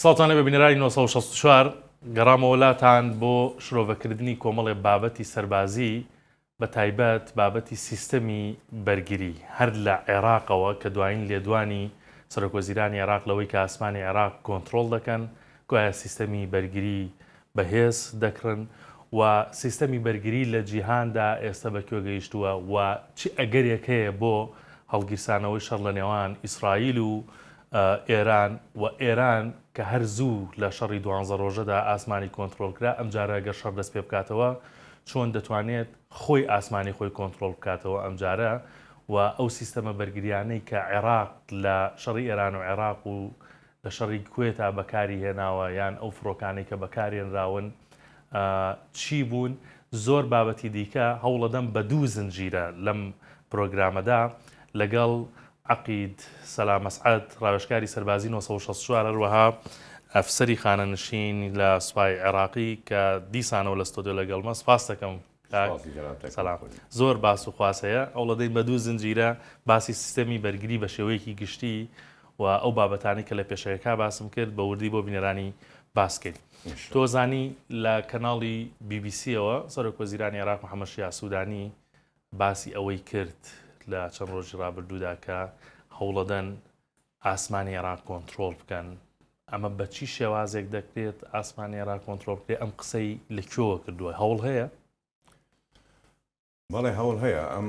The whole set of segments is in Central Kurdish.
سڵاوتان لێبێ بینەرانی 964 گەڕامەوە لاتان بۆ شرۆڤەکردنی کۆمەڵێ بابەتی سەربازی بە تایبەت بابەتی سیستەمی بەرگری هەر لە عێراقەوە کە دوایین لێدوانی سەرۆکوەزیرانی عێراق لەوەی کە ئاسمانی عێراق کۆنترۆڵ دەکەن گوایە سیستەمی بەرگری بەهێز دەکڕن و سیستەمی بەرگری لە جیهاندا ئێستا بە کوێ گەیشتووە و چ ئەگەرێک هەیە بۆ هەڵگیرسانەوەی شەڕ لە نێوان ئیسرائیل و ئێران و ئێران کە هەر زوو لە شەڕی دوانزە ڕۆژەدا ئاسمانی کۆنترۆڵ کرا، ئەمجارە گەر شەڕ دەست پێ بکاتەوە چۆن دەتوانێت خۆی ئاسمانی خۆی کۆنترۆڵ بکاتەوە ئەمجارە و ئەو سیستەمە بەرگریانەی کە عێراق لە شەڕی ئێران و عێراق و لە شەڕی کوێتا بەکاری هێناوە یان ئەو فڕۆکانەی کە بەکارهێنراون چی بوون زۆر بابەتی دیکە هەوڵەدەم بە دوو زنجیرە لەم پرۆگرامەدا لەگەڵ عەقید سەلام ئەسعەد، ڕاوێژکاری سەربازی 964 هەروەها ئەفسەری خانەنشین لە سوپای عێراقی کە دیسانەوە لە ستۆدیۆ لەگەڵمە سپاس دەکەم سەلام زۆر باس و خواست هەیە ئەوڵەدەین بە دوو زنجیرە باسی سیستەمی بەرگری بە شێوەیەکی گشتی و ئەو بابەتانی کە لە پێشەکە باسم کرد بە وردی بۆ بینەرانی باسکەین تۆ زانی لە کەناڵی بیبیسیەوە سەرۆک وەزیرانی عێراق محەممەد شیاع سوودانی باسی ئەوەی کرد لە چەند ڕۆژی ڕابردوودا کە هەوڵەدەن ئاسمانی عێراق کۆنترۆڵ بکەن، ئەمە بە چی شێوازێک دەکرێت ئاسمانی عێراق کۆنترۆڵ بکرێت، ئەم قسەی لە کوێوە کردووە؟ هەوڵ هەیە؟ بەڵێ هەوڵ هەیە. ئەم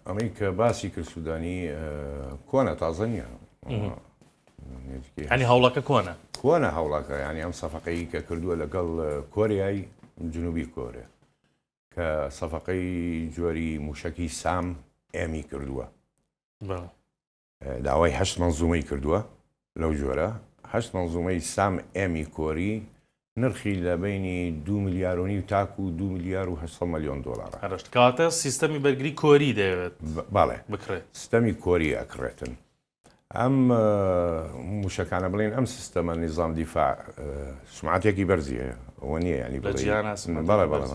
ئەمەی کە باسی کرد سوودانی کۆنە تازە نییە. ینی هەوڵەکە کۆنە؟ کۆنە هەوڵەکە ینی ئەم سەفقەی کە کردووە لەگەڵ کۆریای جنوبی کۆرێ کە سەفقەی جۆری مووشەکی سام ئێمی کردووە. داوای هەشت مەنزومەی کردووە لەو جۆرە هەشت مەنزومەی سام ئێمی کۆری نرخی لە بینی دو ملیار و نیو تاکو دو ملیار و 800 ملیۆن دۆلارە. هەرشت کەواتە سیستەمی بەرگری کۆری دەیەوێت بەڵێ بکڕێت. سیستەمی کۆری ئەکڕێتن. ئەم موشەکانە بڵێن ئەم سیستەمە نیزام دیفاع سمعاتێکی بەرزی هەیە ئەوە نییە ینی لە جیهانا بەڵێ بەڵێ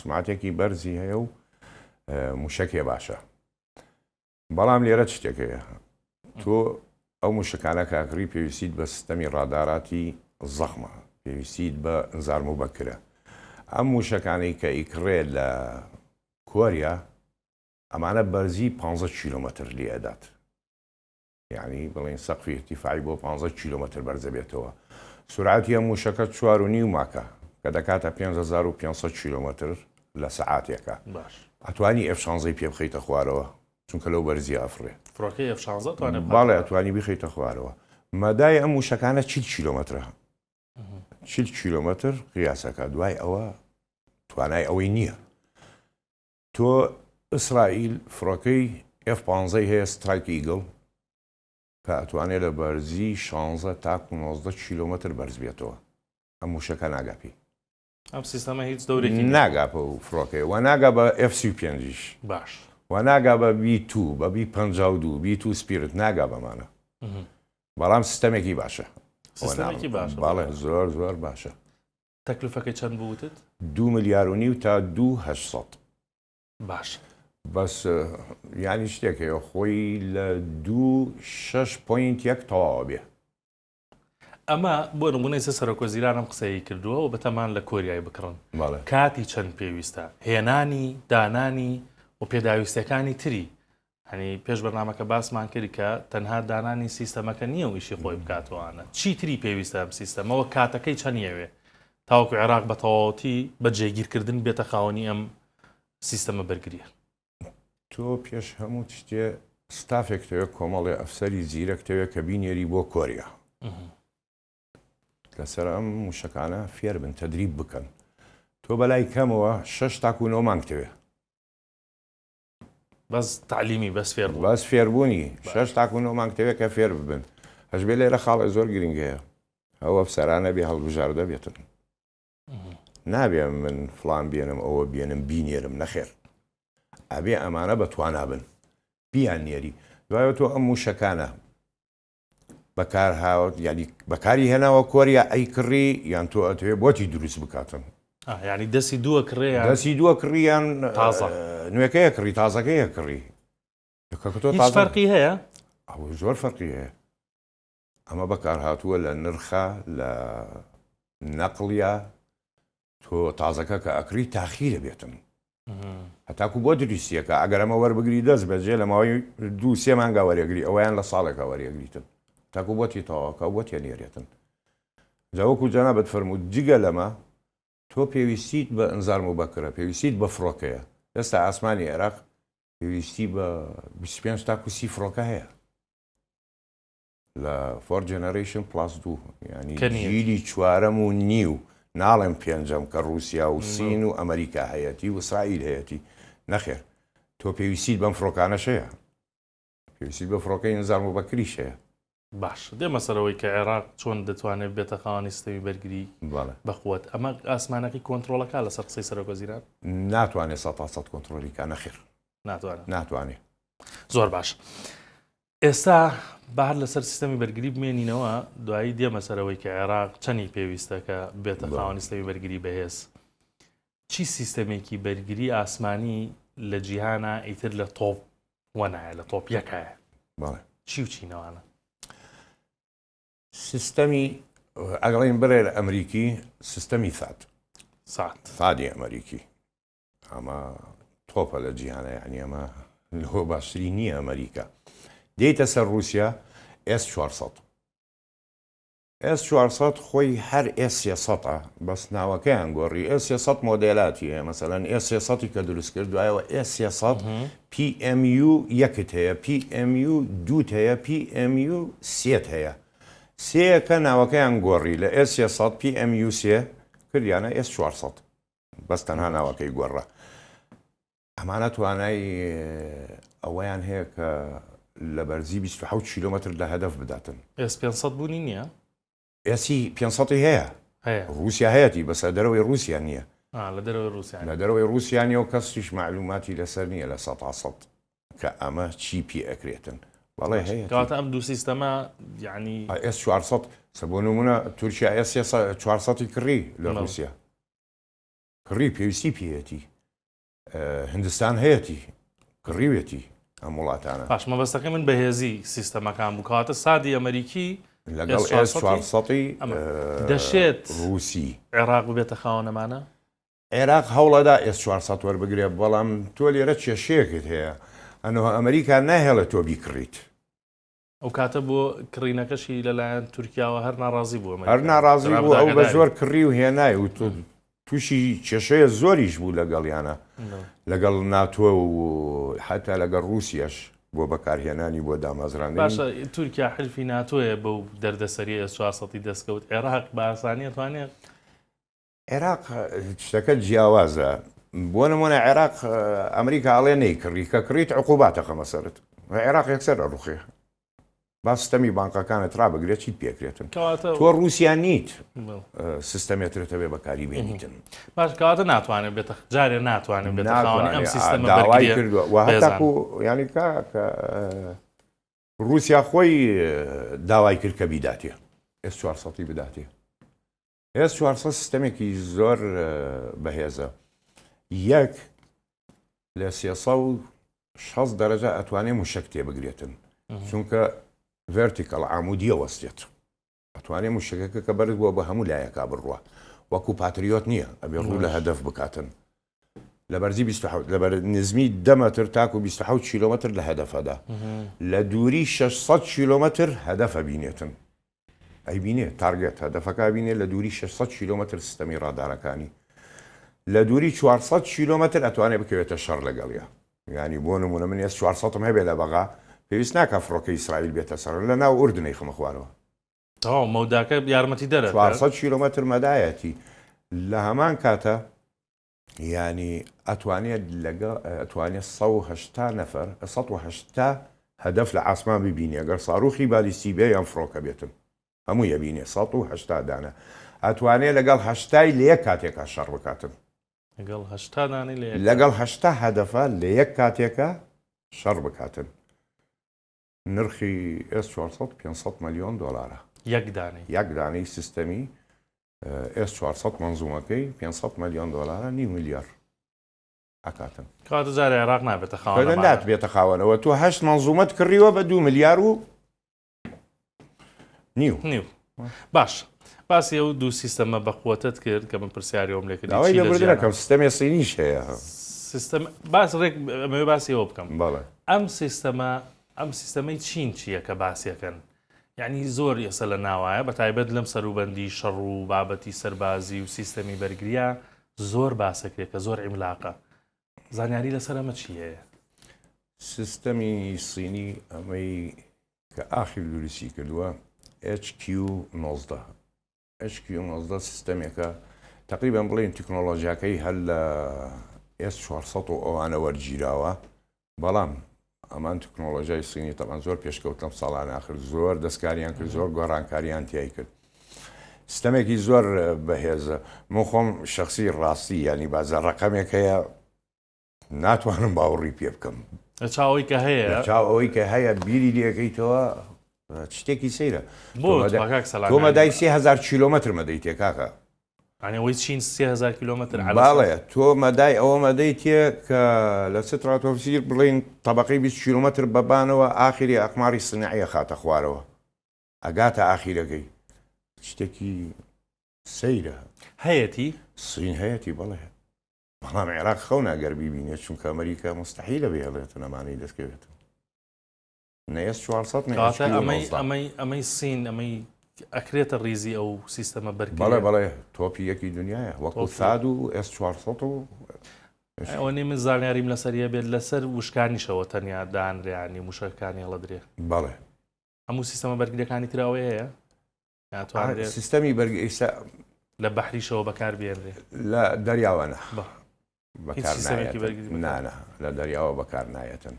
سمعاتێکی بەرزی هەیە و موشەکێ باشە بەڵام لێرە شتێک هەیە تۆ ئەو موشەکانە کاکڕی پێویستیت بە سیستەمی ڕاداراتی زەخمە پێویستیت بە انذار مبکرە ئەم موشەکانەی کە ئیکڕێ لە کۆریا ئەمانە بەرزی پانزە کیلۆمەتر لێ ئەدات یانی بڵێن سەقفی ئیرتیفاعی بۆ پانزە کیلۆمەتر بەرزەبێتەوە سورعەتی ئەم موشەکە چوار و نیو ماکە کە دەکاتە 5500 کیلۆمەتر لە سەعاتێکە باش ئەتوانی ئێف شانزەی پێ بخەیتە خوارەوە چونکە لەو بەرزیە ئەفڕێ فڕۆکەی ئێف شانزە توانێ بەڵێ ئەتوانی بیخەیتە خوارەوە مەدای ئەم موشەکانە 40 کیلۆمەترە 40 کیلۆمەتر قیاسەکە دوای ئەوە توانای ئەوەی نییە تۆ ئیسرائیل فڕۆکەی ئێف پانزەی هەیە سترایک ئیگڵ کە ئەتوانێت لە بەرزی 16 تاکو 19 کیلۆمەتر بەرز بێتەوە ئەم موشەکە ناگا پێی. ئەم سیستەمە هیچ دەورێکی نییە. ناگا بەو فڕۆکەیە و ناگا بە ئێف 35 یش باش. و ناگا بە بی تو بە بی 52 بی تو سپیرت ناگا بەمانە بەڵام سیستەمێکی باشە. سیستەمێکی باشە. بەڵێ زۆر زۆر باشە. تەکلفەکەی چەند بوو وتت؟ دوو ملیار و نیو تا دوو 800. باشە. بەس یانی شتێک هەیە خۆی لە دوو شەش point یەک تەواوە بێ. ئەمە بۆ نمونە ئێستا سەرۆک وەزیران ئەم قسەیەی کردووە و بەتەمان لە کۆریای بکڕن. بەڵێ. کاتی چەند پێویستە؟ هێنانی، دانانی و پێداویستیەکانی تری هەنی پێش بەرنامەکە باسمان کرد کە تەنها دانانی سیستەمەکە نییە و ئیشی خۆی بکاتەوانە چی تری پێویستە ئەم سیستەمەوە کاتەکەی چەند یەوێ تاوەکو عێراق بە تەواوەتی بە جێگیرکردن بێتە خاوەنی ئەم سیستەمە بەرگریە. تۆ پێش هەموو شتێ ستافێک تەوێ کۆمەڵێ ئەفسەری زیرەک تەوێ کە بینێری بۆ کۆریا لەسەر ئەم موشەکانە فێر بن تەدریب بکەن تۆ بەلای کەمەوە شەش تاکو نۆ مانگ تەوێ. بەس تەعلیمی بەس فێربوون. بەس فێربوونی شەش تاکو نۆ مانگ تەوێ کە فێر ببن. هەشبێ لێرە خاڵێ زۆر گرنگ هەیە ئەو ئەفسەرانە بێ هەڵبژاردە بێتن. نابێ من فڵان بێنم ئەوە بێنم بینێرم نەخێر ئەبێ ئەمانە بە توانا بن بیان نێری دوایە تۆ ئەم موشەکانە بەکار هاوت یعنی بەکاری هێناوە کۆریا ئەی کڕی یان تۆ ئەتوێ بۆتی دروست بکاتن ینی دەستی دووە کڕێ دەستی دووە کڕیان تازە نوێکەیە کڕی تازەکەیە کڕی هیچ فەرقی هەیە ئەو زۆر فەرقی هەیە. ئەمە بەکارهاتووە لە نرخە لە نەقڵیا تۆ تازەکە کە ئەکڕی تاخیرە بێتن هەتاکو بۆ دروستیەکە ئەگەر ئەمە وەربگری دەست بەجێ لە ماوەی دوو سێ مانگا وەرێگری ئەویان لە ساڵێکا وەرێگریتن تاکو بۆتی تەواوکە بۆ تێنێرێتن جا وەکو جەنابت فەرموو جگە لەمە تۆ پێویستیت بە انذار مبکرە پێویستیت بە فڕۆکەیە ئێستا ئاسمانی عێراق پێویستی بە 25 تاکو سی فڕۆکە هەیە لە four generation plus دوو یانی جیلی چوارەم و نیو ناڵێم پێنجەم کە ڕووسیا و سین و ئەمریکا هەیەتی و ئیسرائیل هەیەتی نەخێر تۆ پێویستیت بەم فڕۆکانەش هەیە پێویستیت بە فڕۆکەی نزار موبەکریش هەیە. باش دێمە سەرەوەی کە عێراق چۆن دەتوانێت بێتە خاوەنی سیستەمی بەرگری بەقوەت ئەمە ئاسمانەکەی کۆنترۆڵەکە لەسەر قسەی سەرۆک وەزیران؟ ناتوانێت سەتا سەد کۆنترۆلی کا نەخێر ناتوانێت ناتوانێت. زۆر باش ئێستا با هەر لەسەر سیستەمی بەرگری بمێنینەوە دوایی دێمە سەرەوەی کە عێراق چەنی پێویستە کە بێتە خاوەنی سیستەمی بەرگری بەهێز چی سیستەمێکی بەرگری ئاسمانی لە جیهانە ئیتر لە top وەنایە لە top یەکایە چی و چینەوانە سیستەمی ئەگەڵین بڕێ لە ئەمریکی سیستەمی THAAD سات THAAD ی ئەمریکی ئەمە تۆپە لە جیهانە یعنی ئەمە لەوە باشتری نییە ئەمریکا دێتە سەر رووسیا S 400 S 400 خۆی هەر S 300 بەس ناوەکەیان گۆڕی S 300 مۆدێلاتی هەیە مەسەلەن S 300 کە دروست کرد دوایەوە S 300 PMU یەکت هەیە PMU دووت هەیە PMU سێت هەیە سێیەکە ناوەکەیان گۆڕی لە S 300 PMU سێ کردیانە S 400 بەس تەنها ناوەکەی گۆڕا. ئەمانە توانای ئەوەیان هەیە کە لە بەرزی 27 کیلۆمەتر لە هەدەف بداتن. S 500 بوونی نییە؟ S ی 500 هەیە. هەیە. ڕووسیا هەیەتی بەس لە دەرەوەی ڕووسیا نییە. لە دەرەوەی ڕووسیا لە دەرەوەی ڕووسیا نییە و کەسیش مەعلووماتی لەسەر نییە لە سەتا سەد کە ئەمە چی پێ ئەکرێتن. بەڵێ هەیەتی. کەواتە ئەم دوو سیستەمە یانی. S 400 سە بۆ نموونە تورکیا S 400 ی کڕی لە ڕووسیا. کڕی پێویستی پێیەتی هندستان هەیەتی کڕیوێتی ئەم وڵاتانە. باش مەبەستەکەی من بەهێزی سیستەمەکان بوو کەواتە سادی ئەمریکی لەگەڵ S 400 دەشێت ڕووسی عێراق ببێتە خاوەنەمانە؟ عێراق هەوڵەدا S 400 وەربگرێ بەڵام تۆ لێرە کێشەیەکت هەیە ئەنەوە ئەمریکا ناهێڵێت تۆ بیکڕیت. ئەو کاتە بۆ کڕینەکەشی لەلایەن تورکیاوە هەر ناڕازی بوو هەر ناڕازی بوو ئەو بە زۆر کڕی و هێنای و تووشی کێشەیە زۆریش بوو لەگەڵیانە لەگەڵ ناتۆ و حتا لەگەڵ رووسیەش بۆ بەکارهێنانی بۆ دامەزراندنی باشە تورکیا حلفی ناتۆیە بەو دەردەسەری S 400 دەستکەوت عێراق بە ئاسانی ئەتوانێت عێراق شتەکە جیاوازە بۆ نمونە عێراق ئەمریکا ئەڵێ نەیکڕی کە کڕیت عقوباتە خەمە سەرت عێراق یەکسەر ئەڕوخێ با سیستەمی بانقەکانت ڕابگرێت چیت پێکرێتن تۆ ڕووسیا نیت سیستەمێترتە بێ بەکاری بێنیتن باش کەواتە ناتوانێت بێتە جارێ ناتوانێت بێتە خاوەنی ئەم سیستەمە داوای کردووە و هەتاکو ینی کە ڕووسیا خۆی داوای کرد کە بیداتێ S 400 بداتێ S 400 سیستەمێکی زۆر بەهێزە یەک لە 360 دەرەجە ئەتوانێ موشک تێبگرێتن چونکە vertical عامودیە وەستێت ئەتوانێ موشەکەکە کە بەرز بووە بە هەموو لایەکا بڕوە وەکو پاتریۆت نییە ئەبێ ڕوو لە هەدەف بکاتن لە بەرزی 27 لە بەر نزمی دە مەتر تاکو 27 کیلۆمەتر لە هەدەفەدا لە دووری 600 کیلۆمەتر هەدەفە بینێتن ئەیبینێ target هەدەفەکە ئەبینێ لە دووری 600 کیلۆمەتر سیستەمی ڕادارەکانی لە دووری 400 کیلۆمەتر ئەتوانێ بکەوێتە شەڕ لەگەڵیا یانی بۆ نمونە من S 400م هەبێ لە بەغا پێویست ناکە فڕۆکە ئیسرائیل بێتە سەر لە ناو ئوردنەی خمە خوارەوە تەواو مەوداکە یارمەتی دەرە 400 کیلۆمەتر مەدایەتی لە هەمان کاتە یانی ئەتوانێت لەگەڵ ئەتوانێت 180 نەفەر 180 هەدەف لە عاسمان ببینێ گەر ساروخی بالیستی بێ یان فڕۆکە بێتن هەمووی ئەبینێ 180 دانە ئەتوانێ لەگەڵ هەشتای لە یەک کاتێکا شەڕ بکاتن. لەگەڵ هەشتا دانەی لە یەک لەگەڵ هەشتا هەدەفە لە یەک کاتێکا شەڕ بکاتن. نرخی S 400 500 ملیۆن دۆلارە. یەک دانەی. یەک دانەی سیستەمی S 400 مەنزومەکەی 500 ملیۆن دۆلارە نیو ملیار ئەکاتن. کەواتە جارێ عێراق نابێتە خاوەن ئەمانە. ناتبێتە خاوەنەوە تۆ هەشت مەنزومەت کڕیوە بە دوو ملیار و. نیو نیو باش باسی ئەو دوو سیستەمە بە قوتت کرد کە من پرسیاری ئەوم لێکردی داوای چی لە لێبوردن جیهانە ئەکەم سیستەمی سینیش هەیە. سیستەم باس ڕێک ئەمەوێ باسی ئەوە بکەم بەڵێ. ئەم سیستەمە ئەم سیستەمەی چین چییە کە باسیەکەن یعنی زۆر ئێستا لە ناوایە بە تایبەت لەم سەروبەندی شەڕ و بابەتی سەربازی و سیستەمی بەرگریە زۆر باسەکرێ کە زۆر عیملاقە زانیاری لەسەر ئەمە چی هەیە؟ سیستەمی سینی ئەمەی کە ئاخیر دروستی کردووە HQ 19 HQ 19 سیستەمێکە تقریبا بڵێن تەکنۆلۆژیاکەی هەر لە S400 و ئەوانە وەرگیراوە بەڵام ئەمان تەکنۆلۆژیای سینی تەبان زۆر پێشکەوت لەم ساڵانە ئاخر زۆر دەستکاریان کرد زۆر گۆڕانکاریان تیای کرد سیستەمێکی زۆر بەهێزە من خۆم شخصی ڕاستی ینی بازە ڕقەمێک هەیە ناتوانم باوەڕی پێ بکەم. لە چاو ئەوەی کە هەیە. لە چاو ئەوەی کە هەیە بیری لێکەیتەوە شتێکی سەیرە. بۆ کاک سەلام تۆ مەدای 3000 کیلۆمەتر مەدەیتێ کاکە. یانی ئەوەی چین 3000 کیلۆمەتر باڵێ تۆ مەدای ئەوە مەدەیتێ کە لە ستراتۆفسیر بڵین طبقەی 20 کیلۆمەتر بەبانەوە ئاخری ئەقماری سنعیە خاتە خوارەوە ئەگاتە ئاخیرەکەی شتێکی سەیرە. هەیەتی؟ سین هەیەتی بەڵێ. بەڵام عێراق خەونە گەر بیبینێت چونکە ئەمریکا مستحیلە بهێڵێتن ئەمانەی دەستکەوێتن نە ئێس 400 نە کەواتە ئەمەی 19. ئەمەی ئەمەی سین ئەمەی ئەکرێتە ڕیزی ئەو سیستەمە بەرگریە بەڵێ بەڵێ تۆپی یەکی دنیایە وەکو تۆپی ثاد و ئێس 400 و ئەوە نی من زانیاریم لەسەر یە بێت لەسەر وشکانیشەوە تەنیا دانرێ ینی موشەکەکانی هەڵەدرێ. بەڵێ. هەموو سیستەمە بەرگریەکانی تر ئەوەی هەیە؟ ناتوانرێت سیستەمی بەرگ ئیستا لە بەحریشەوە بەکار بێنرێ؟ لە دەریاوە نا. هیچ بەکار سیستەمێکی نایەتن. بەرگری بەکار نا نا لە دەریاوە بەکار نایەتن.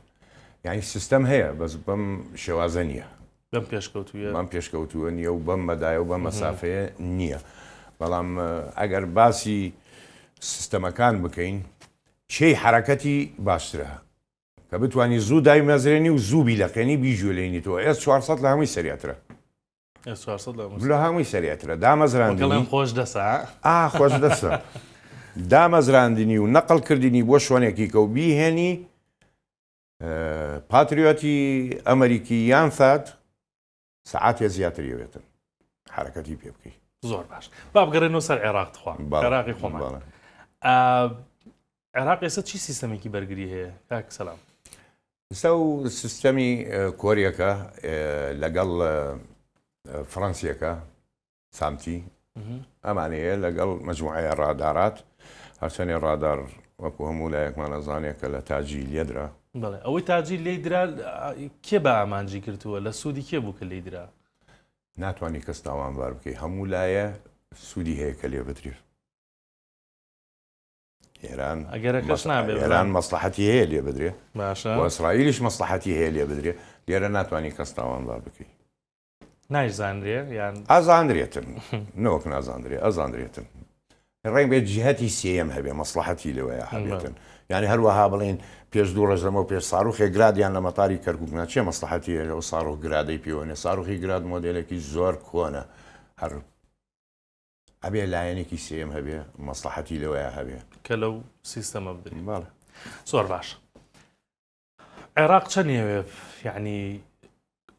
یعنی سیستەم هەیە بەس بەم شێوازە نییە. بەم پێشکەوتوویە بەم پێشکەوتووە نییە و بەم مەدایە و بەم مەسافەیە نییە. بەڵام ئەگەر باسی سیستەمەکان بکەین کێی حەرەکەتی باشترە؟ کە بتوانی زوو دایمەزرێنی و زوو بیلەقێنی بیجوێلێنی تۆ ئێس 400 لە هەمووی سەریعترە. ئێس 400 لە هەمووی لە هەمووی سەریعترە. دامەزراندنی وەکەڵێن خۆش دەسە. ئا خۆش دەسە. دامەزراندنی و نەقڵکردنی بۆ شوێنێکی کە و بیهێنی پاتریۆتی ئەمریکی یان ثاد سەعاتێ زیاتری ئەوێتن حرەکەتی پێ بکەی. زۆر باش با بگەڕێنەوە سەر عێراق تخوا عێراقی خۆمان. عێراق ئێستا چی سیستەمێکی بەرگری هەیە کاک سەلام؟ ئێستا و سیستەمی کۆریەکە لەگەڵ فڕەنسیەکە سامتی ئەمانەیە لەگەڵ مەجموعەیە ڕادارات هەرچەنێ ڕادار وەکو هەموو لایەکمان ئەزانێ کە لە تاجی لێدرا. بەڵێ ئەوەی تاجی لێی درا کێ بە ئامانجی گرتووە لە سوودی کێ بوو کە لێی درا؟ ناتوانی کەس تاوانبار بکەی هەموو لایە سوودی هەیە کە لێ بدرێ. ئێران ئەگەرەکەش نابێ ئێران مەسلحەتی هەیە لێ بدرێ باشە و ئیسرائیلیش مەسلحەتی هەیە لێ بدرێ لێرە ناتوانانی کەس تاوانبار بکەی. نایزانرێ یان ئازاندرێتن نەوەک نازاندرێ ئەزاندرێتن ڕێک بێت جیهەتی سێیەم هەبێ مەسلحەتی لەوەیە هەبێتن یعنی هەروەها بڵێن پێش دوو ڕۆژ لەمەو پێش ساروخێ گرادیان لە مەتاری کەرکک ناچێ مەسلحەتی هەیە ئەو ساروخ گرادەی پێوەنێ ساروخی گراد مۆدێلێکی زۆر کۆنە هەر ئەبێ لایەنێکی سێیەم هەبێ مەسلحەتی لەوەیە هەبێ کە لەو سیستەمە بدرێ. بەڵێ. زۆر باش. عێراق چەند ئەوێ یعنی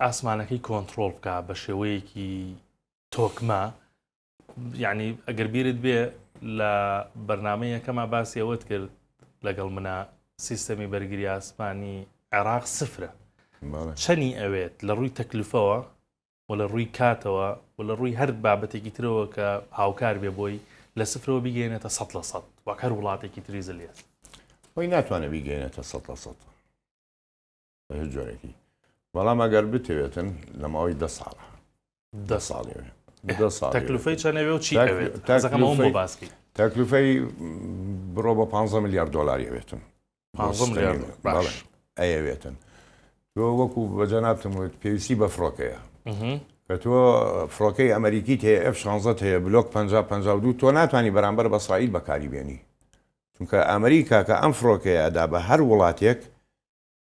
ئاسمانەکەی کۆنتترۆل بکە بە شێوەیەکی تۆکمە یعنی ئەگەر بیرت بێ لە بەرنامە یەکەما باسی ئەوەت کرد لەگەڵ منە سیستەمی بەرگری ئاسمانی عێراق سفرە چەنی ئەوێت لە ڕووی تەکلفەوە و لە ڕووی کاتەوە و لە ڕووی هەر بابەتێکی ترەوە کە هاوکار بێ بۆی لە سفرەوە بیگەێنێتە 100% وەک هەر وڵاتێکی تری زلێت. خۆی ناتوانێت بیگەێنێتە 100% بە هیچ جۆرێکی بەڵام ئەگەر بتەوێتن لە ماوەی دە ساڵە دە ساڵی دە ساڵ تەکلفەی چەنەوێ و چی ئەوێت بۆ باسکی تەکلفەی بڕۆ بە 15 میلیارد دلاری ئەوێتن 15 میلیارد باش ئەیەوێتن تۆ وەکو بە جەنابتم وت پێویستی بە فڕۆکەیە کە تۆ فڕۆکەی ئەمریکیت هەیە ئێف شانزەت هەیە بلۆک 50 52 تۆ ناتوانانی بەرامبەر بە ئیسرائیل بەکاری بێنی چونکە ئەمریکا کە ئەم فڕۆکەیە ئەدا بە هەر وڵاتێک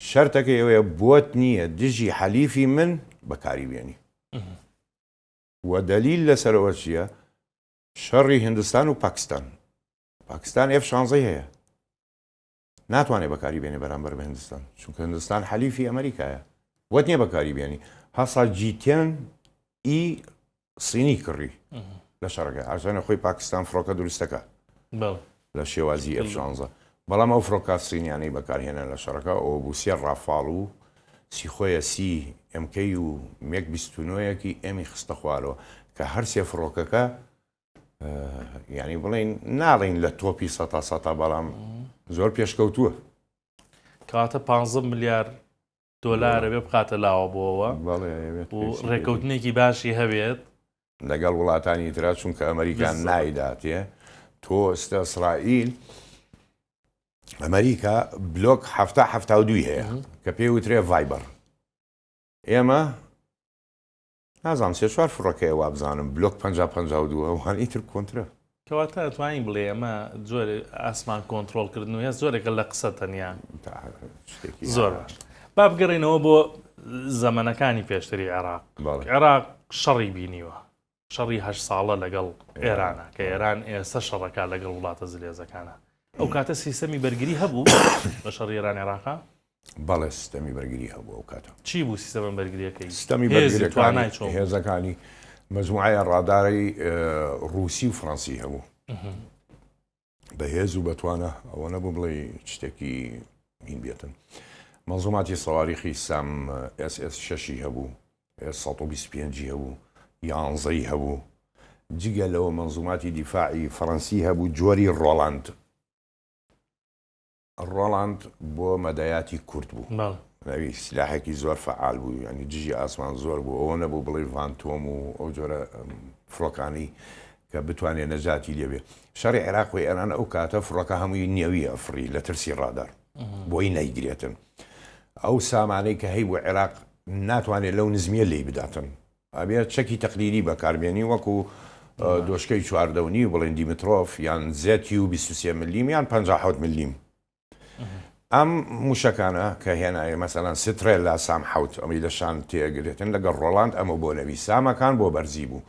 شەرتەکەی ئەوەیە بۆت نییە دژی حەلیفی من بەکاری بێنی و دەلیل لەسەرەوە چییە شەڕی هندستان و پاکستان پاکستان ئێف شانزەی هەیە ناتوانێت بەکاری بێنێ بەرامبەر بە هندستان چونکە هندستان حەلیفی ئەمریکایە وەت نییە بەکاری بێنی هەسا جیتێن. ئی سینی کڕی لە شەڕەکە ئاسانە خۆی پاکستان فڕۆکە دروستەکە لە شێوازی ئێف 16 بەڵام ئەو فڕۆکە سینیانەی بەکارهێنا لە شەڕەکە ئەوە بوو سێ ڕافاڵ و سیخۆیە سی ئەمکەی و مێک 29ەکی ئێمی خستە خوارەوە کە هەر سێ فڕۆکەکە ینی بڵین ناڵین لە تۆپی سەتا سەتا بەڵام زۆر پێشکەوتووە. کەواتە 15 ملیار دۆلار ئەبێ بخاتە لاوە بۆوە و ڕێکەوتنێکی باشی هەبێت. لەگەڵ وڵاتانی ترا چونکە ئەمریکا نایداتێ تۆ ئێستا ئیسرائیل ئەمریکا بلۆک هەفتا هەفتا و دووی هەیە کە پێی وترێ ڤایبەر ئێمە نازانم سێ چوار فڕۆکەیە وابزانم بلۆک 50 52 ئەوانەی تر کۆنترە. کەواتە ئەتوانین بڵێ ئەمە جۆرێ ئاسمان کۆنتڕۆڵ کردن و هێز جۆرێکە لە قسە تەنیا. زۆر باش با بگەڕێینەوە بۆ زەمەنەکانی پێشتری عێراق. عێراق شەڕی بینیوە شەڕی هەشت ساڵە لەگەڵ ئێرانە کە ئێران ئێستا شەڕەکە لەگەڵ وڵاتە زلێزەکانە ئەو کاتە سیستەمی بەرگری هەبوو بە شەڕی ئێران عێراقا؟ بەڵێ سیستەمی بەرگری هەبوو ئەو کاتە. چی بوو سیستەمە بەرگریەکەی؟ سیستەمی بەرگریەکانی هێزەکانی مەجموعەیە ڕاداری ڕووسی و فڕەنسی هەبوو. بەهێز و بەتوانە ئەوە نەبوو بڵێ شتێکی هین بێتن. مەنزوماتی سەواریخی سام ئێس ئێس شەشی هەبوو، ئێس 125 هەبوو، یانزەی هەبوو. جگە لەوە مەنزوماتی دیفاعی فەڕەنسی هەبوو جۆری ڕۆڵاند. ڕۆڵاند بۆ مەدەیاتی کورد بوو. ناوی سلاحێکی زۆر فەعال بوو یانی دژی ئاسمان زۆر بوو ئەوە نەبوو بڵێی ڤانتۆم و ئەو جۆرە فڕۆکانەی کە بتوانێت نەجاتی لێ بێ شەڕی عێراق و ئێران ئەو کاتە فڕۆکە هەمووی نێوی ئەفڕی لە ترسی ڕادار بۆی نەیگرێتن ئەو سامانەی کە هەیبوو عێراق ناتوانێت لەو نزمیە لێی بداتن ئەبێ چەکی تەقلیدی بەکاربێنی وەکو دۆشکەی 14 و نیو بڵێن دیمترۆف یان زێتی و 23 ملیم یان 57 ملیم ئەم موشەکانە کە هێنایە مەسەلەن سترێلا سام حەوت ئەمەی لە شان تێگرێتن لەگەڵ ڕۆڵاند ئەمە بۆ نەوی سامەکان بۆ بەرزی بوو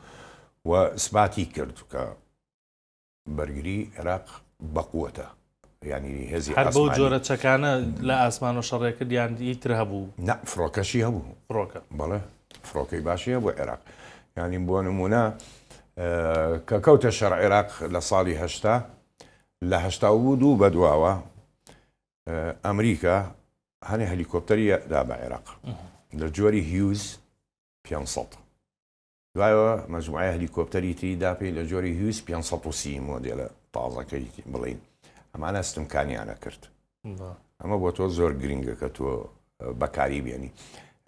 و سپاتی کرد کە بەرگری عێراق بەقوەتە یانی هێزی هەر بەو جۆرە چەکانە لە ئاسمان و شەڕێ کرد یان هیتر هەبوو؟ نا فڕۆکەشی هەبوو. فڕۆکە. بەڵێ فڕۆکەی باشی هەبوو عێراق. یانی بۆ نمونە کە کەوتە شەڕ عێراق لە ساڵی هەشتا لە 82 بەدواوە ئەمریکا هەنێ هەلیکۆپتەری دا بە عێراق لە جۆری هیوز 500 دوایەوە مەجموعەی هەلیکۆپتەری تری دا پێی لە جۆری هیوز 530 مۆدێلە تازەکەی بڵین ئەمانە ستمکانیانە کرد ئەمە بۆ تۆ زۆر گرنگە کە تۆ بەکاری بێنی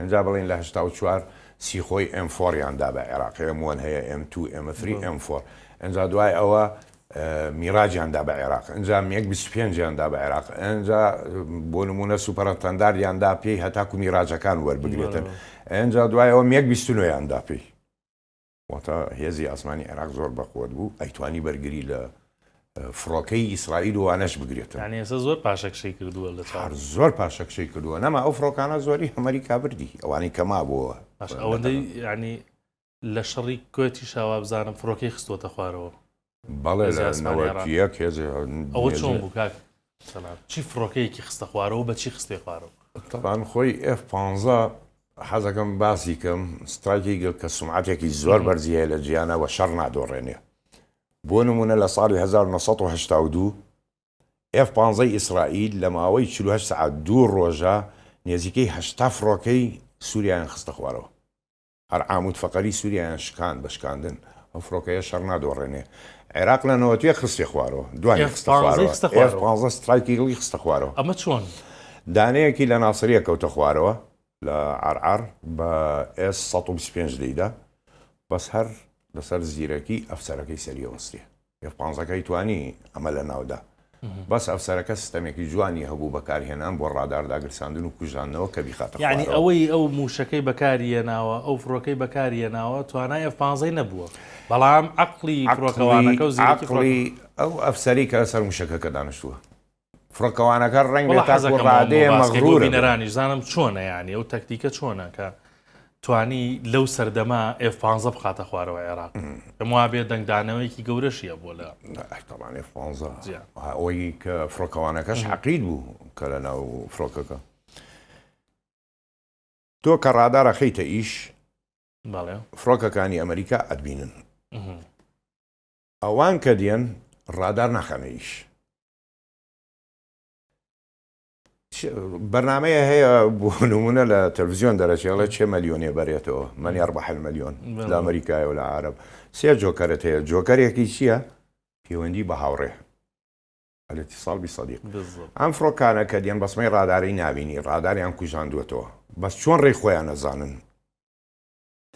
ئەجا بڵین لە 84 سیخۆی ئەم فۆریان دا بە عێراق ئەم وەن هەیە ئەم تو ئەم فری ئەم فۆر ئەجا دوای ئەوە میراجیان دا بە عێراق ئەجا مێک 25یان دا بە عێراق ئەجا بۆ نمونە سوپەرەتەنداریان دا پێی هەتاکو میراجەکان وەربگرێتن ئەجا دوای ئەوە مێک 29یان دا پێی واتە هێزی ئاسمانی عێراق زۆر بەقوت بوو ئەیتوانی بەرگری لە فڕۆکەی ئیسرائیل و وانەش بگرێتن. یانی ئێستا زۆر پاشەکشەی کردووە لە چاو. هەر زۆر پاشەکشەی کردووە نەما ئەو فڕۆکانە زۆری ئەمەریکا بردی ئەوانەی کە مابووەوە. باش ئەوەندەی یانی لە شەڕی کوێتیشا وابزانم فڕۆکەی خستووەتە خوارەوە. بەڵێ لە 91 هێزی ئەوە چۆن بوو کاک سەلام چی فڕۆکەیەکی خستە خوارەوە بە چی خستێ خوارەوە؟ تەبان خۆی ئێف 15 حەزەکەم باسی کەم سترایکی گل کە سومعەتێکی زۆر بەرزی هەیە لە جیهانا وە شەڕ نادۆڕێنێ بۆ نمونە لە ساڵی 1982 ئێف 15 ئیسرائیل لە ماوەی 48 سەعات دوو ڕۆژە نێزیکەی 80 فڕۆکەی سووریایان خستە خوارەوە هەر عامود فەقەری سوریایان شکاند بە شکاندن ئەو فڕۆکەیە شەڕ نادۆڕێنێ عێراق لە 91 خستی خوارەوە دوانی خستە خوارەوە ئێف 15 سترایک ئیگڵی خستە خوارەوە ئەمە چۆن؟ دانەیەکی لە ناسریە کەوتە خوارەوە لە عەرعەر بە ئێس 125 لێیدا بەس هەر لەسەر زیرەکی ئەفسەرەکەی سەریەوە وەستێ ئێف پانزەکەی توانی ئەمە لەناودا بەس ئەفسەرەکە ستەمێکی جوانی هەبوو بەکارهێنان بۆ ڕادار داگرساندن و کوژاندنەوە کە بیخاتە یعنی خوارەوە. ئەوەی ئەو مووشەکەی بەکاری هێناوە ئەو فڕۆکەی بەکاری هێناوە توانای ئێف پانزەی نەبووە بەڵام عەقڵی فڕۆکەوانەکە و زیرەکی فڕۆکە عەقڵی ئەو ئەفسەری کە لەسەر مووشەکەکە دانیشتووە فڕۆکەوانەکە ڕەنگە وەڵا تاکو حەزەکەم ئەوەم بۆ ڕادەیە باس کەی بۆ مەغرورە بێ. بینەرانیش زانم چۆنە یانی ئەو تەکتیکە چۆنە کە توانی لەو سەردەمە ئێف پانزە بخاتە خوارەوە عێراق پێم وابێ دەنگدانەوەیەکی گەورەشی هەبووە لە ئەی تەبعەن ئێف پانزە جیا. ئەوەی کە فڕۆکەوانەکەش عەقید بوو کە لە ناو فڕۆکەکە تۆ کە ڕادار ئەخەیتە ئیش. فڕۆکەکانی ئەمریکا ئەتبینن. ئەوان کە دێن ڕادار ناخەنە ئیش. بەرنامەیە هەیە بۆ نمونە لە تەلەڤزیۆن دەرەچێ ئەڵێ چێ مەلیۆنێ بەرێتەوە من یربح الملیۆن لە ئەمریکایە و لە عەرەب سێ جۆکەرت هەیە جۆکەرێکی چییە پەیوەندی بە هاوڕێ الاتصال بصدیق ئەم فڕۆکانە کە دێن بەسمەی ڕاداری نابینی ڕاداریان کوژاندووەتەوە بەس چۆن ڕێی خۆیان نەزانن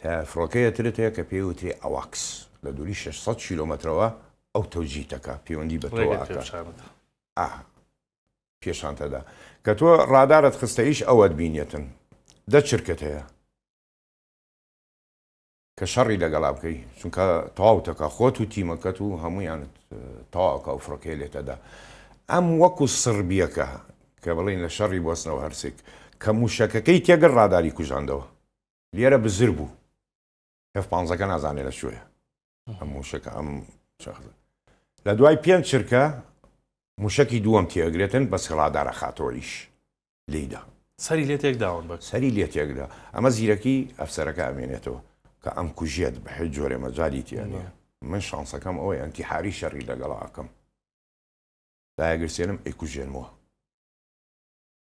تا فڕۆکەیە ترت هەیە کە پێی وترێ ئەواکس لە دووری 600 کیلۆمەترەوە ئەو تەوجیتەکە پەیوەندی بە تۆوە ئەکا ئا پێشانتەدا کە تۆ ڕادارت خستە ئیش ئەوەت بینێتن دە چرکەت هەیە کە شەڕی لەگەڵا بکەی چونکە تەواوتەکە خۆت و تیمەکەت و هەمویانت تەواوکە و فڕۆکەی لێتەدا ئەم وەکو سڕبیەکە کە بڵین لە شەڕی بۆسنەوە هەرسێک کە موشەکەکەی تێگر ڕاداری کوژاندەوە لێرە بزر بوو ئێف پانزەکە نازانێ لە کوێیە ئەم موشەکە ئەم شەخصە لە دوای پێنج چرکە موشەکی دووەم تێگرێتن بەس ڕادارە خاتەوە ئیش لێیدا سەری لێ تێک داون بە سەری لێ تێکدا ئەمە زیرەکی ئەفسەرەکە ئەمێنێتەوە کە ئەم کوژێت بە هیچ جۆرێ مەجالی تیا نییە من شانسەکەم ئەوەی ئەنتیحاری شەڕی لەگەڵا ئەکەم دایەگرسێنم ئەیکوژێنمەوە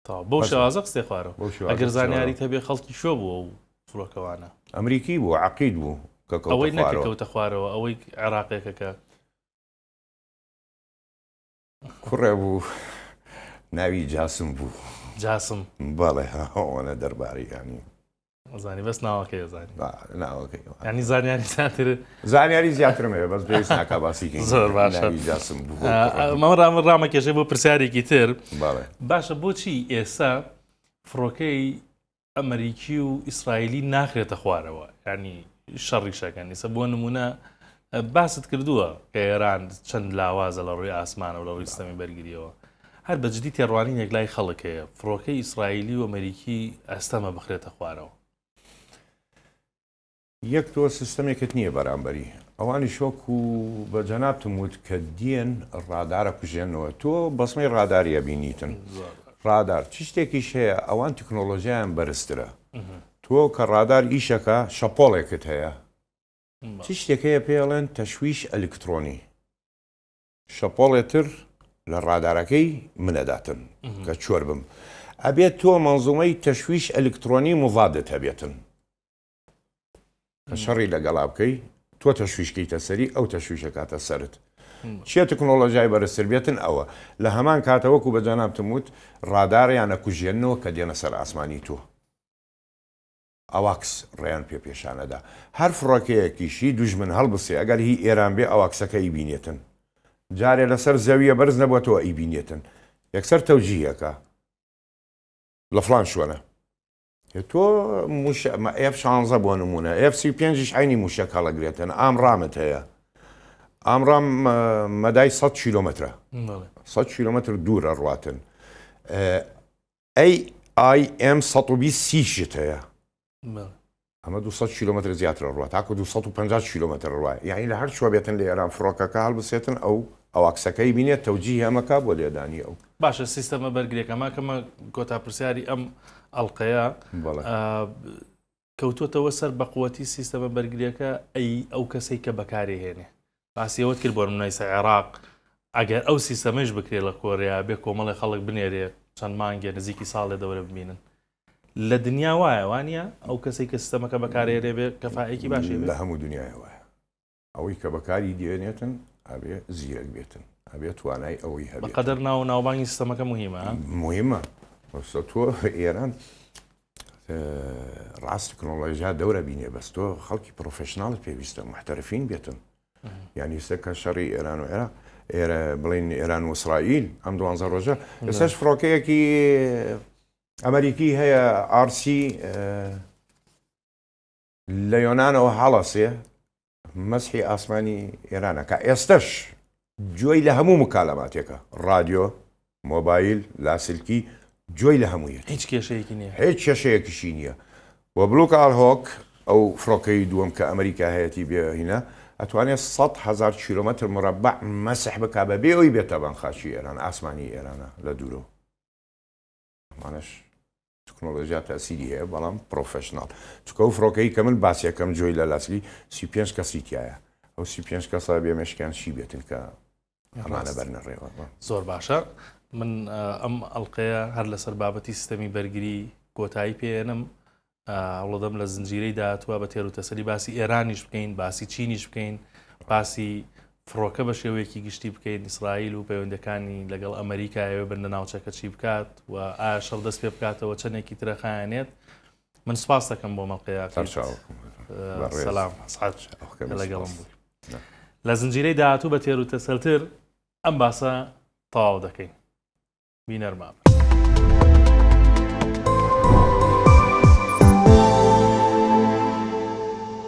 تەواو بەو شێوازە قسەی خوارەوە ئەگەر زانیاریت هەبێ خەڵکی کوێ بوو ئەو فڕۆکەوانە؟ ئەمریکی بوو عەقید بوو کە کەوتە ئەوەی نەکە خوارەوە. کەوتە خوارەوە ئەوەی عێراقێکە کە کوڕێ بوو ناوی جاسم بوو. جاسم. بەڵێ ئەوەنە دەربارەی یانی. زانی بەس ناوەکەی زانی ناوەکەی ینی زانیاری زیاتر زانیاری زیاترم هەیە بەس پێویست ناکا باسی کەین زۆر باشە جاسم مەمە ڕامە ڕامە کێشەی بۆ پرسیارێکی تر باشە بۆچی ئێستا فڕۆکەی ئەمریکی و ئیسرائیلی ناخرێتە خوارەوە ینی شەڕی شەکەن ئێستا بۆ نمونە باست کردووە کە ئێران چەند لاوازە لە ڕووی ئاسمانەوە لە ڕووی سیستەمی بەرگریەوە هەر بە جدی تێڕوانینێک لای خەڵک هەیە فڕۆکەی ئیسرائیلی و ئەمریکی ئەستەمە بخرێتە خوارەوە. یەک تۆ سیستەمێکت نییە بەرامبەری ئەوانیش وەکو بە جەنابتم وت کە دێن ڕادارە کوژێنەوە تۆ بەسمەی ڕاداری ئەبینیتن ڕادار چ شتێکیش هەیە ئەوان تکنۆلۆژیایان بەرزترە تۆ کە ڕادار ئیشەکە شەپۆڵێکت هەیە چ شتێک هەیە پێڵێن تەشویش ئەلکترۆنی شەپۆڵێ تر لە ڕادارەکەی منەداتن کە چۆر بم ئەبێت تۆ مەنزومەی تەشویش ئەلکترۆنی مضادت هەبێتن کە شەڕی لەگەڵا بکەی تۆ تەشویشکەیتە سەری ئەو تەشویشەکاتە سەرت چیە تەکنۆلۆژیای بەرزتر بێتن ئەوە لە هەمان کاتە وەکو بە جەنابتم وت ڕاداریان ئەکوژێننەوە کە دێنە سەر ئاسمانی تۆ ئەواکس ڕێیان پێ پێشانەدا. هەر فڕۆکەیەکیش هی دوژمن هەڵبسێ ئەگەر هی ئێران بێ ئەواکسەکە ئیبینێتن. جارێ لەسەر زەویە بەرز نەبوەتەوە ئیبینێتن. یەکسەر تەوجیه ئەکا لە فڵان شوێنە. تۆ موشە ئێف شانزە بۆ نمونە ئێف 35 یش عەینی موشەک هەڵەگرێتن ئامرامت هەیە. ئامرام مەدای 100 کیلۆمەترە. 100 کیلۆمەتر دوور ئەڕواتن. AIM 120 سی شت هەیە ئەمە 200 کیلومتر زیاتر ڕوە تاکو 250 کیلومتر ڕوە یعنی لە هەر چوە بێتن لە ئێران فڕۆکەکە هەڵبسێتن ئەو ئەواکسەکەی بینێت تەوجیه ئەمەکە بۆ لێدانی ئەو باشە سیستەمە بەرگریەکە ماکەمە کۆتا پرسیاری ئەم ئەڵلقەیە کەوتۆتەوە سەر بەقوەتی سیستەمە بەرگریەکە ئەی ئەو کەسەی کە بەکاری هێنێ باسی ئەوەت کرد بۆ نمونە ئیستا عێراق ئەگەر ئەو سیستەمەیش بکرێ لە کۆریا بێ کۆمەڵێ خەڵک بنێرێ چەند مانگێ نزیکی ساڵێ دەورە ببینن لە دنیا وایە وانە ئەو کەسێک کە سیستەمەکە بەکارێرێ بێ کەفاەکی باشی لە هەموو دنیای وایە ئەوەی کە بەکاری دێنێتن ئەبێ زیرەک بێتن ئەبێ توانای ئەوەی هەبێت قەدەر ناو ناوبانگی سیستەمەکە مهمە مهمە تۆ ئێران ڕاست تەکنۆلۆژیا دەورە بینێ بەس تۆ خەڵکی professional ت پێویستە محتەرفین بێتن یعنی ئێستا کە شەڕی ئێران و عێراق ئێرە بڵین ئێران و ئیسرائیل ئەم دوانزە ڕۆژە ئێستاش فڕۆکەیەکی ئەمریکی هەیە RC لە یۆنانەوە هەڵەسێ مەسحی ئاسمانی ئێرانە کە ئێستەش گوێی لە هەموو مکالەماتێکە ڕادیۆ مۆبایل لاسلکی گوێی لە هەموویەتی هیچ کێشەیەکی نییە هیچ کێشەیەکیشی نییە و بلوک ئال هۆک ئەو فڕۆکەی دووەم کە ئەمریکا هەیەتی بێ هینە ئەتوانێت 100 هزار کیلۆمەتر مربع مەسح بکا بە بێ ئەوی بێتە بان خاکی ئێران ئاسمانی ئێرانە لە دوورەوە ئەمانەش. تکنۆلۆژیا تەسیری هەیە بەڵام professional چکە و فڕۆکەی کە من باسیەکەم جۆی لە لاسلی 35 کەسی تایە ئەو 35 کەسە بێ مێشکیان چی بێتن کە ئەمانە بەرنەڕێوە. زۆر باشە من ئەم ئەڵلقەیە هەر لەسەر بابەتی سیستەمی بەرگری کۆتایی پێێنم هەوڵدەم لە زنجیرەی داهاتووە بە تێر و تەسەلی باسی ئێرانیش بکەین باسی چینیش بکەین باسی فڕۆکە بە شێوەیەکی گشتی بکەین ئیسرائیل و پەیوەندەکانی لەگەڵ ئەمریکا ئەوێ بن لە ناوچەکە چی بکات و ئایا شەڕ دەست پێ بکاتەوە چەندێکی ترەخایەنێت من سپاس دەکەم بۆ مەڵقەیە سەلام لەگەڵم بووی لە زنجیرەی داهاتوو بە تێر و تەسەلتر ئەم باسە تەواو دەکەین بینەرمان بن.